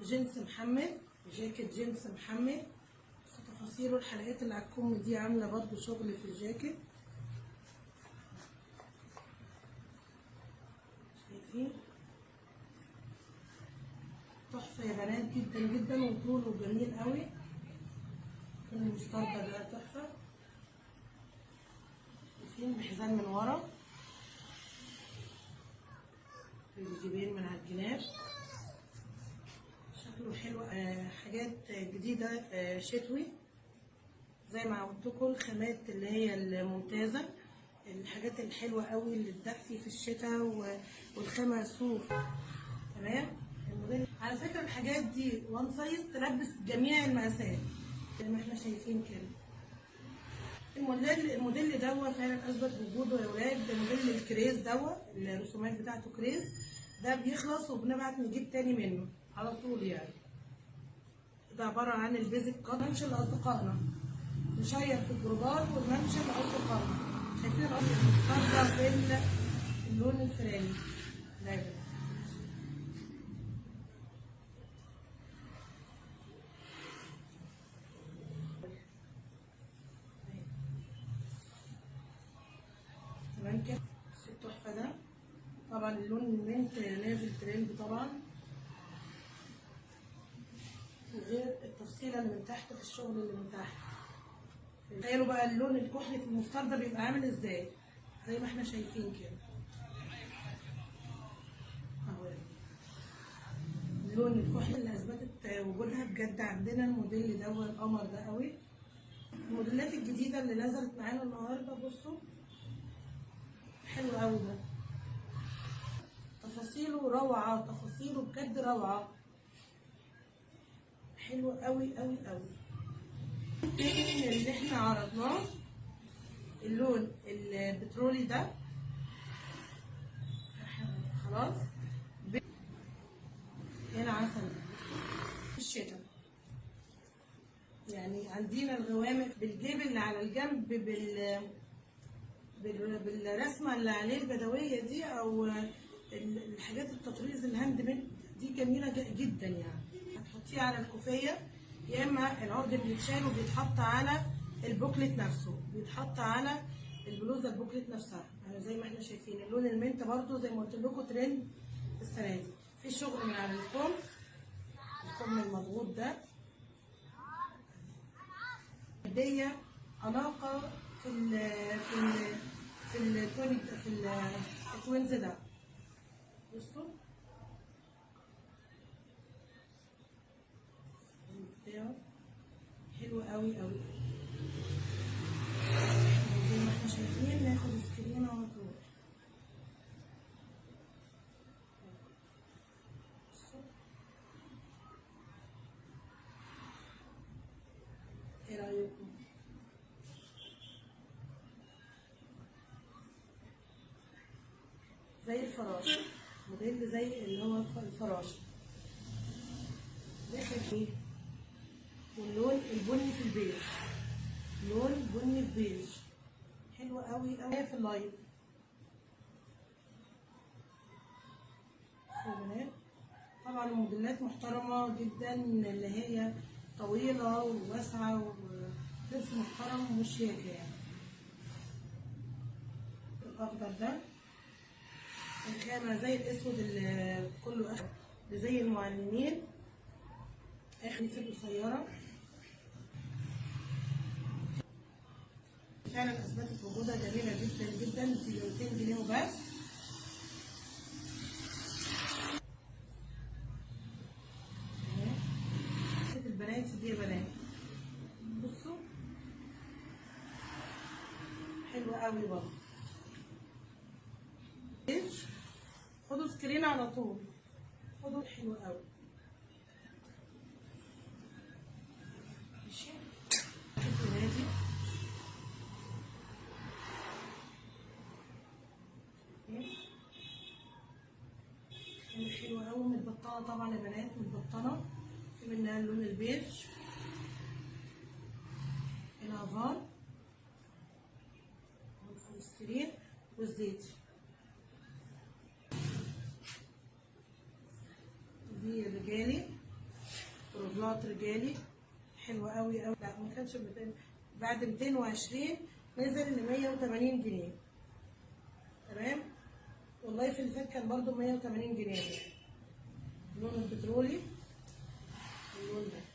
جنس محمد، جاكيت جنس محمد. بس تفاصيله الحلقات اللي على الكم دي عامله برضو شغل في الجاكيت، شايفين؟ تحفة يا بنات جدا جدا، وطوله جميل قوي. المستردة ده تحفة. شايفين؟ بحزام من ورا، الجيبين من على الجناب، شكله حلو. حاجات جديدة شتوي زي ما عودتكم، الخامات اللي هي الممتازة، الحاجات الحلوة قوي اللي تدفي في الشتاء، والخامه صوف. تمام. الموديل على فكرة الحاجات دي one size تلبس جميع المقاسات زي ما احنا شايفين كده. الموديل دوت فعلا اثبت وجوده يا ولاد. ده موديل الكريز دوت، الرسومات بتاعته كريز، ده بيخلص وبنبعت نجيب تاني منه على طول يعني. ده عبارة عن ال basic cut. mention لاصدقائنا، نشير في الجروبات ون mention لاصدقائنا. شايفين الأرض المستردة في اللون الفراني ده. تمام كده. التحفة ده طبعا اللون ال mint نازل ترند طبعا، وغير التفصيله اللي من تحت في الشغل اللي من تحت. تخيلوا بقى اللون الكحلي في المستردة بيبقى عامل ازاي، زي ما احنا شايفين كده اهو. اللون الكحلي اللي اثبتت وجودها بجد عندنا. الموديل ده القمر ده قوي. الموديلات الجديدة اللي نزلت معانا النهارده، بصوا حلو قوي ده، تفاصيله روعه، تفاصيله بجد روعه، حلو قوي قوي قوي. التاني اللي احنا عرضناه اللون البترولي ده، خلاص هنا عسل في الشتاء يعني. عندنا الغوامق بالجيب اللي على الجنب، بالرسمه اللي عليه البدوية دي، او الحاجات التطريز ال hand made دي جميلة جدا يعني. هتحطيه على الكوفيه، يا اما العقد بيتشال وبيتحط على البوكلت نفسه، بيتحط على البلوزة البوكلت نفسها يعني زي ما احنا شايفين. اللون ال mint برده زي ما قلت لكم ترند السنة دي. في شغل من على الكم، الكم المضغوط ده هديه اناقة في ال في ال في التونيك في ال twins ده. بصوا بتاعه حلو قوي قوي زي ما احنا شايفين. ناخد screen على طول. ايه رايكم؟ زي الفراشة، موديل زي اللي هو الفراشة داخل فيه، واللون البني في البيج، لون بني في بيج، حلو قوي قوي في ال live. طبعا الموديلات محترمه جدا، اللي هي طويلة وواسعه ولبس محترم وشياكه يعني. الاخضر ده الخامة زي الاسود اللي كله اخضر، زي المعلمين، اخر في القصيرة. فعلا اثبتت وجودها جميلة جدا جدا، ب 200 جنيه وبس. البنات دي يا بنات بصوا حلوة قوي برضه. خدوا screen على طول، خدوا حلو قوي. ماشي حلوة قوي، متبطنه طبعا يا بنات، متبطنه. في منها اللون البيج، الهافان، والسكرين، والزيت. دي رجالي بنطلونات رجالي حلوة قوي قوي. لا ما كانش 200، بعد 220 نزل ل 180 جنيه. تمام. وال live اللي فات كان برده 180 جنيه. اللون البترولي، اللون ده.